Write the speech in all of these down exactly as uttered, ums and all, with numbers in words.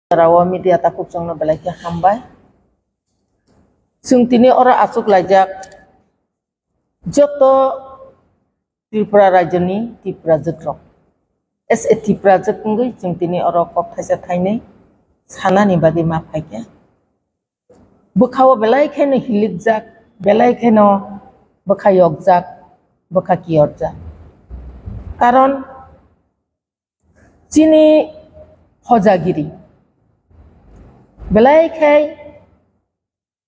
Jora o media takhuk chwngno belai khe hambai. Chwng tini oro achuk laijak joto Tripura rajyoni Tiprajwk rok. As a Tiprajwk wngwi chwng tini oro kok thaisa thainwi sanani bagwi ma phaikha. Bwkhao belai kheno hilikjak, belai kheno bwkha yokjak, bwkha kiyorjak. Karon chini hojagiri belai khai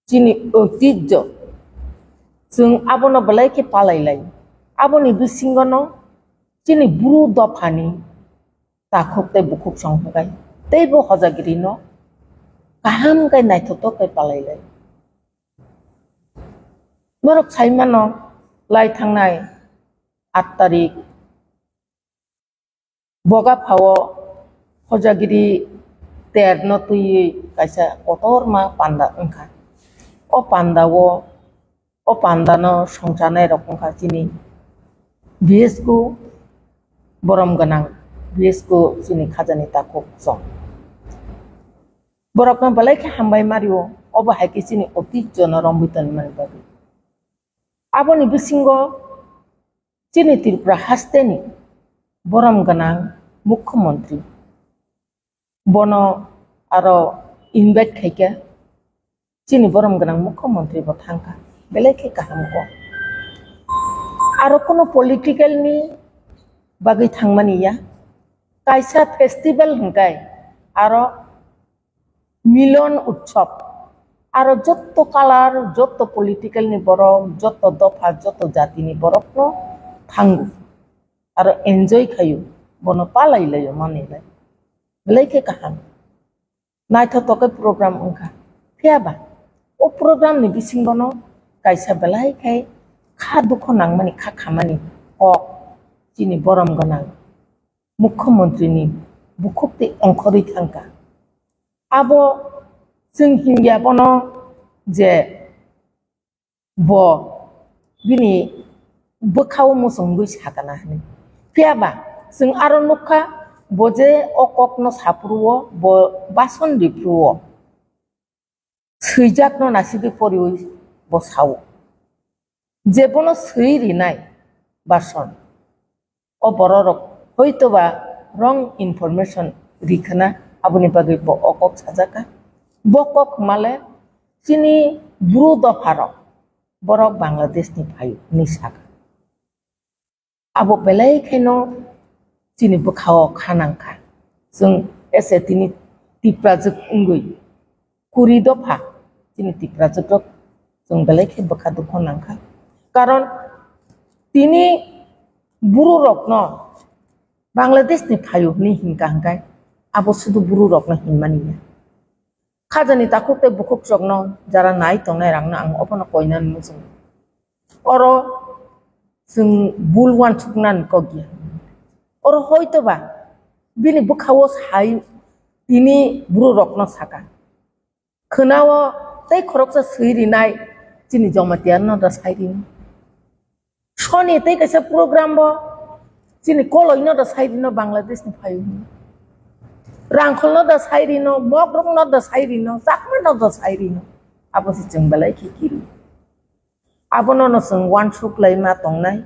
chini oitijjo, chwng abono belai khe palai lai. Aboni bisingono chini bru dophani takhuk tei bukhuk song hwnkhe teibo hojagirino kaham khe naithotok khe palai lai. Norok sai mano, lai thangnai aat tarik Boga phao hojagiri terno twiwi kaisa kotorma panda wngkha. O pandao, o pandano songcharnai rok wngkha chini B S ku borom gwnang, B S ku chini khajani takhuk chwng. Borokno belai khe hambai mario, obo hai khe chini oitijjono romwi tonmani bagwi. Aboni bisingo chini Tripura hasteni borom gwnang mukhyamantri. Bono aro invite khaikha, chini borom gwnang mukhyamantri bo thangkha, belai khe kaham kok. Aro kuno political ni bagwi thangmani ya, kaisa festival hwnkhe aro Milon Utsav, aro jotto color, jotto political ni borok, jotto dopha, jotto jati ni borok no thango, aro enjoy khaio, bono palai laio, manwi lai, belai khe kaham, naithotok khe program wngkha. Phiya ba o program ni bisingo no kaisa belai khe kha dukho nangmani, kha khamani kok chini borom gwnang mukhyamantri ni bukhuk tei ongkhorwi thangkha. Abo chwng hinya bono je bo bini bwkhao muchungwi sakana hwnwi. Phiya ba chwng aro nukha, bo je o kokno saphuru-o bo bason riphuru-o swijakno naisingwi poriwi bo sao. Je bono swi rinai bason, o bororok hoitoba wrong information rikhana, aboni bagwi bo o kok sajaka. Bo kok hwnmale chini bru dopharok borok Bangladeshni phaio hwnwi saka. Abo belai kheno chini bwkhao kha nangkha. Chwng S A T ni Tiprajwk wngwi kuri dopha chini Tiprajwk rok chwng belai khe bwkha dukho nangkha. Karon tini buru rokno Bangladesh ni phaio hwnwi hinkha hwnkhe abo sudu buru rokno hinmani ya. Khajani takhuk tei bukhuk chokno jara nai tongnai rangno ang obono koinani muchungo. Oro chwng bul uansuknani kok ya. Oro hoitoba bini bwkhao sai tini buru rokno saka. Khwnao tei khoroksa swi rinai chini Jamatia no da sai rino. Soni tei kaisa program bo chini koloi no da sai rino Bangladesh ni phaio hwnwi. Rangkhol no da sai rino, Mogrok no da sai rino, Chakma no da sai rino. Abo se chwng belai khe kiri. Abono no chwng uansuk lai ma tongnai.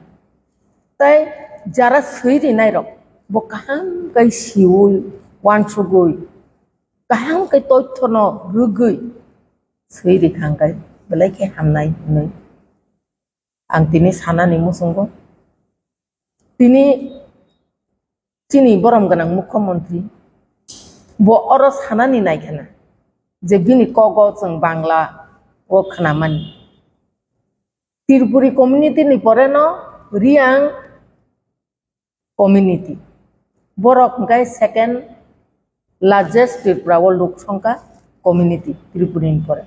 Tei jara swi rinai rok bo kaham kai siwi uansugwi kaham kai toithono rwgwi swi rikha hwnkhe belai khe hamnai hwnwi ang tini sanani muchungo. Tini chini borom gwnang mukhyamantri bo oro sanani naikhana je bini kogo chwng Bangla o khnamani. Tripuri community ni pore no Riang community. Borok hwnkhe second largest Tripura o lok songkha community Tripuri ni pore.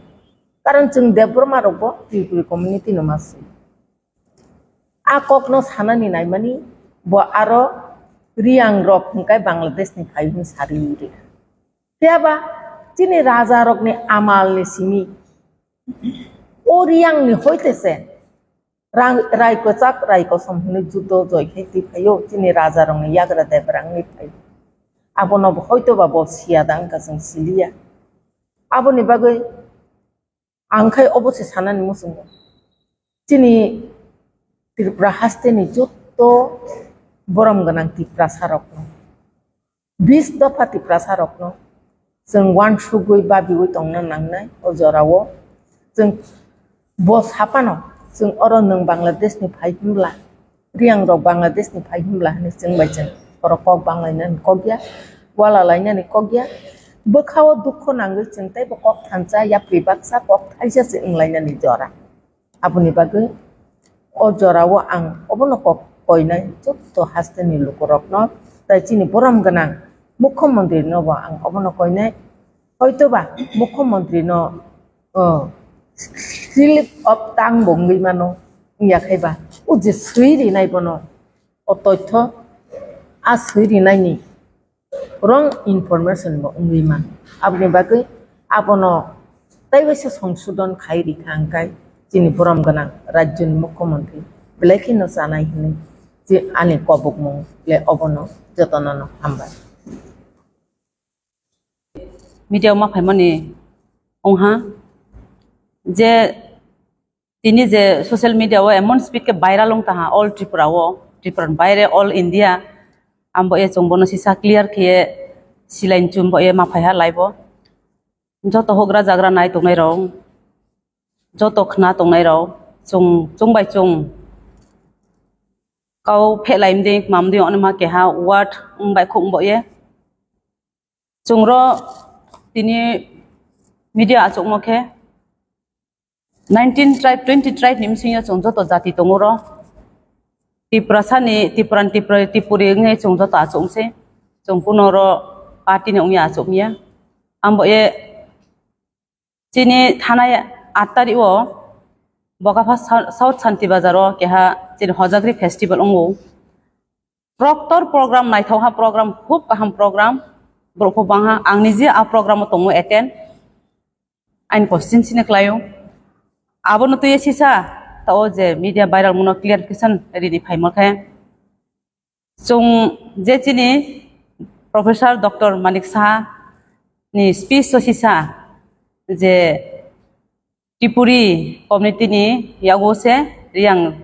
Karon chwng Debbarma rok bo Tripuri community no ma swi. A kok no sanani naimani bo aro Riang rok hwnkhe Bangladesh ni phai hwn sari rikha. Phiya ba chini raja rok ni amal ni simi o Riang ni hoite se Rang-, rai kwchak, rai kosom hwnwi judo joi khe twi phaio, chini raja rokni yagra Debrang ni phai. Abono bo hoito ba bo siya da wngkha, chwng siliya. Aboni bagwi ang khai obo se sanani muchungo. Chini Tripura hasteni jotto borom gwnang Tiprasa rokno, bis dopha Tiprasa rokno chwng uansugwi babiwi tongna nangnai o jorao. Chwng bo sapano chwng oro nwng Bangladeshni phai hwnbla, Riyang rok Bangladesh ni phai hwnbla hwnwi chwng bai chwng oro kok banglainani kok ya, wala lainani kok ya. Bwkha o dukho nangwi chwng teibo kok thansa yapri baksa kok thaisa se wnglainani jora. Aboni bagwi o jora o ang obono kok koinai jotto hasteni lukurokno, tai chini borom gwnang mukhyamantri no bo ang obono koinai. Hoitoba mukhyamantri no Oh, slip of tongue bo wngwi mano, wngya khai ba. O je swi rinai bono, o toitho a swi rinaini wrong information bo wngwi mano. Aboni bagwi abono tei waisa songsodon khai rikha hwnkhe chini borom gwnang rajyoni mukhyamantri belai kheno chanai hwnwi je ani kobokmung le obono jotono no hambai. Media ma phaimani wngha je tini je social media o emon speed khe viral wng taha all Tripura o, Tripura ni baire all India. Ambo e chwng bono sisa clear khe silai chumbo e ma phaiha live o. Joto hogra jagra nai tongnai rok, joto khna tongnai rok, chwng, chwng bai chwng kau phelai mdi, mamdi, onima keha word wng bai khuk wng bo ye. Chwngro tini media achukmo khe nineteen tribe, twenty tribe ni bisingo chwng joto jati tongo ro. Tiprasa ni, Tipran, Tipra, Tipuri wngwi chwng joto achuk se. Chwng kuno ro party ni wngya achuk ya. Ambo ye chini thanai aat tarikh o Bokapha Sou-, South Santi Bazar o keha chini Hojagri Festival wngo. Proctor program, naithokha program, khub kaham program, borok bo bangha. Ang nije a program o tongo attend, aini constituency ni kwlaio. Abono twiwi sisa ta o je media viral mano clarification rini phaimo khe. Chwng je chini Professor Doctor Manik Saha ni speech o sisa je Tripuri community ni yago se Riyang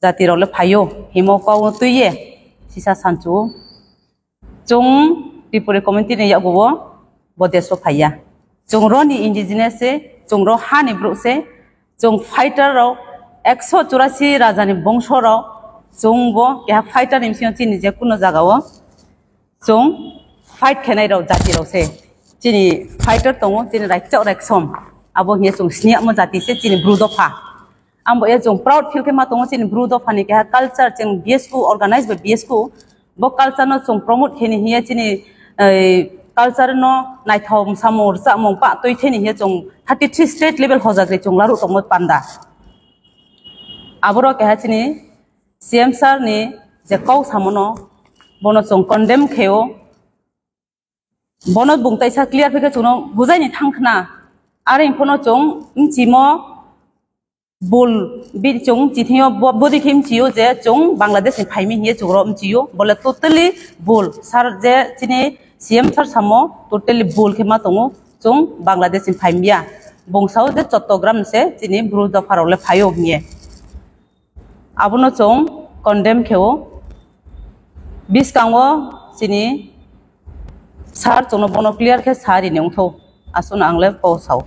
jati rok le phaio himo kau twi ye sisa sanchu. Chwng Tripuri community ni yago bo, bo desh o phaiya. Chwng ro ni indigenous se, chwng ro ha ni brouh se, chwng fighter rok ekso churasi raja ni bongso rok, chwng bo keha fighter ni bisingo chini je kuno jaga o chwng fight khenai rok jati rok se. Chini fighter tongo, chini raikchak raiksom. Abo hiya chwng siniya mo jati se, chini bru dopha. Ambo ye chwng proud feel khe ma tongo, chini bru dopha ni keha culture, chwng B S Q, organized by B S Q. Bo culture no chwng promote khe ni hiya chini, eh, culture no naithok samung rwchapmung pa twi theni hiya chwng thirty three state level hojagri chwng laru tongmo panda. Aboro keha chini C M sir ni je kok samono bono chwng condemn khe o. Bono bung taisa clear phi khe chwngno bujai ni thang khna. Are phano chwng mchimo bul bi chwng chithio bo-, bodi khe mchio je chwng Bangladesh ni phaimi hiye chwngro mchio. Bole totally bul. Sir je chini C M sir samo totally bul khe ma tongo. Chwng Bangladesh ni phaimiya. Bung sao je Chattogram se chini bru dopha rok le phaio hiye. Abono chwng condemn khe o. Biskango chini sir chwngno bono clear khe sa rini wngthou. Aswkno ang le kok sao.